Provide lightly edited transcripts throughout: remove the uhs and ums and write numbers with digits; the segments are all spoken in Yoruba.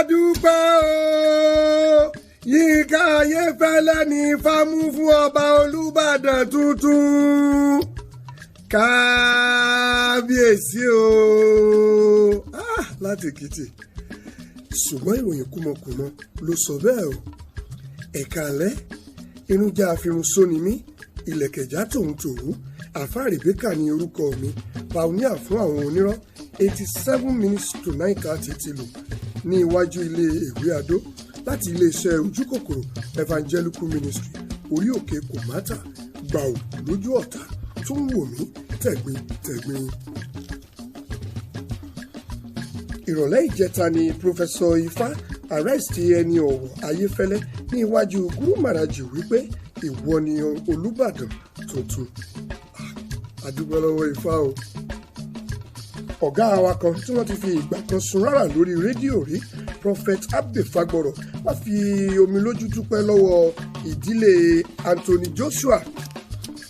Adúpẹ́ o, Yínká Ayéfẹ́lẹ́ ní fámú fún ọba Olúbàdàn tuntun. Kábíyèsí o. Ah, láti Èkìtì, ṣùgbọ́n ìròyìn kúmọkùmọ ló sọ bẹ́ẹ̀ o. Ẹ̀ka alẹ́, irúnjà àfihàn sóni mí, ìlẹ̀kẹ̀já tòun tòwú. Àfáà Rebecca ní orúkọ mi, pioneer fún àwọn onírọ́. 8:87 to 9:30 ti lù ní iwájú ilé ìwé Adó láti iléeṣẹ́ Ojúkòkòrò Evangelical Ministry, orí òkè Kòmátà gbàù lójú ọ̀tá tó ń wò mí tẹ̀gbin tẹ̀gbin. Ìrọ̀lẹ́ ìjẹta ni Professor Ifá arrest ẹni ọ̀wọ̀ Ayéfẹ́lẹ́ ní iwájú Guru Maharaji wípé ìwọ ni Olúbàdàn tuntun. Àdúgbò lọ́wọ́ Ifá o. Ọ̀gá wa kan tí wọ́n ti fi ìgbà kan sun rárá lórí rédíò rí, Prophet Abbey Fagbọ̀rọ̀, wọ́n fi omi lójú dúpẹ́ lọ́wọ́ ìdílé Anthony Joshua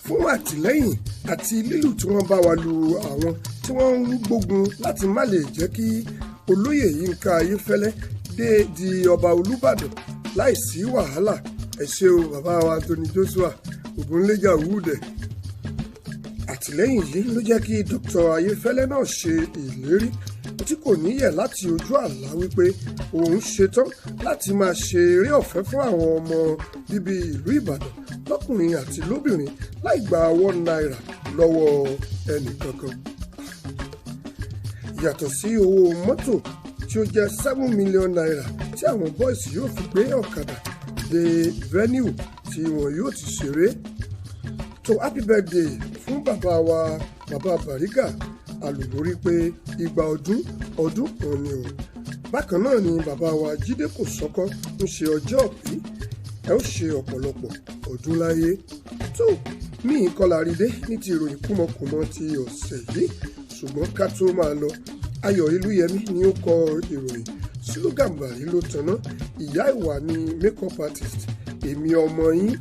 fún àtìlẹ́yìn àti lílù tí wọ́n bá wa lu àwọn tí wọ́n ń gbógun láti má lè jẹ́ kí olóyè Yínká Ayéfẹ́lẹ́ dé di ọba Olúbàdàn láìsí wàhálà. Ẹ ṣé o, bàbá wa Anthony Joshua Ògúnléjà wúdẹ̀. Àtìlẹ́yìn yìí ló jẹ́ kí Dr. Ayéfẹ́lẹ́ náà ṣe ìlérí tí kò níyẹ̀ láti ojú àlá wípé òun ṣetán láti máa ṣe eré ọ̀fẹ́ fún àwọn ọmọ bíbí ìlú Ìbàdàn lọ́kùnrin àti lóbìnrin láì gba ₦1 lọ́wọ́ ẹnì kankan. Yàtọ̀ sí owó mọ́tò tí ó jẹ́ ₦7 million tí àwọn boys yóò fi gbé ọ̀kadà dé venue tí wọn yóò ti ṣeré. Tó happy birthday fún bàbá wa, bàbá Bàrígà alùlórí, pé 200 ọdún ọdún kan ni o. Bákan náà ni bàbá wa Jídé Kòsọ́kọ́ ń ṣe ọjọ́ òbí. Ẹ ó ṣe ọ̀pọ̀lọpọ̀ ọdún láyé. Tó mí kọlà rí dé ní ti ìròyìn kúmọkùmọ ti ọ̀sẹ̀ yìí, ṣùgbọ́n ká tó máa lọ, Ayọ̀ Ìlúyẹmí ni ó kọ ìròyìn, Sùlù Gàmbàrí ló tanná, ìyá ìwà ni makeup artist. Èmi ọmọ yín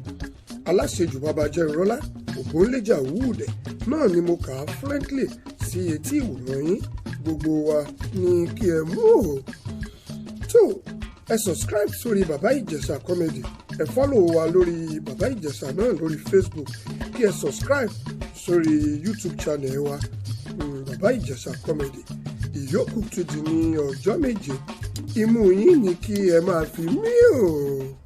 aláṣejù bàbá jẹ́nrọ́lá Ògúnléjà wúùdẹ̀ náà ni mo kà á fluently sí etí ìwòran yín. Gbogbo wa ní kí ẹ mú o. Tó ẹ subscribe sórí Bàbá Ìjẹ̀ṣà Comedy, ẹ follow wa lórí Bàbá Ìjẹ̀ṣà náà lórí Facebook, kí ẹ subscribe sórí YouTube channel wa, Bàbá Ìjẹ̀ṣà Comedy. Ìyókù tún di ní ọjọ́ 7. Imú yín ni kí ẹ máa fi mí o.